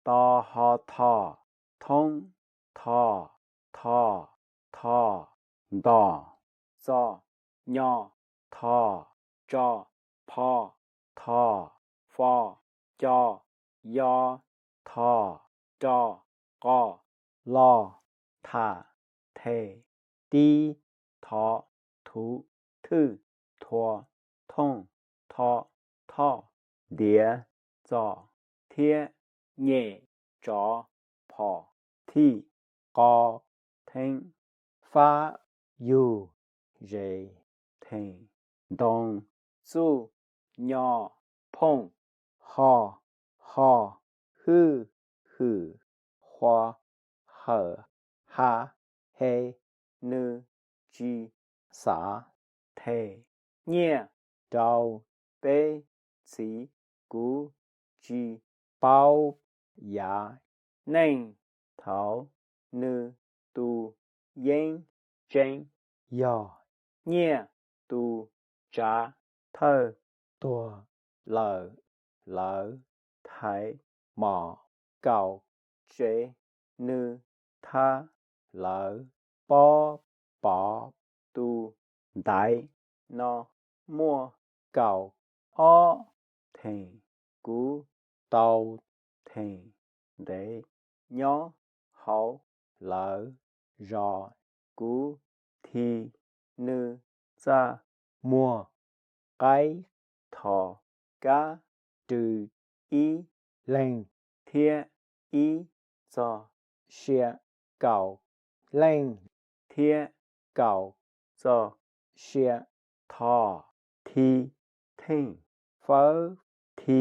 to ho tho, thoob, tho, tho, tho, nto, txo, nyo, tho, tso, pho, tho, fo, co, yo, tho, ro, qo, lo, tha, the, tib, tho, thu, thwj, thua, thooj, tho, thoj, ntiav, txo, thiab, nyem, tsov, phom, thij, qo, theeb, fab, yug, zes, theem, ntoo, txuj, nyo, phooj, ho, ho, hwj, hwm, hua, hawm, ha, he, nws, tsis, xav, them, nyiaj, rau, peb, txiv, kuv, tsis, paub, yav, neej, thaud, nws, tus, yeeb, tseeb, yog, nyiaj, tus, tsav, thawj, tuag, lawm, lawv, thaiv, mom, kaum, tsev, nws, thab, lawv, pob, pov, tus, ntaiv, no, muaj, kaum, ob, theem, kuv, tau, theem, ntev, nyob, hauv, lawv, zos, kuv, thi, nws, txaj, muag, qaib, thov, kab, rws, ib, leeg, thiab, ib, txog, sia, kaum, leej, thiab, kaum, txog, sia, tho, thi, theej, fawb, thi,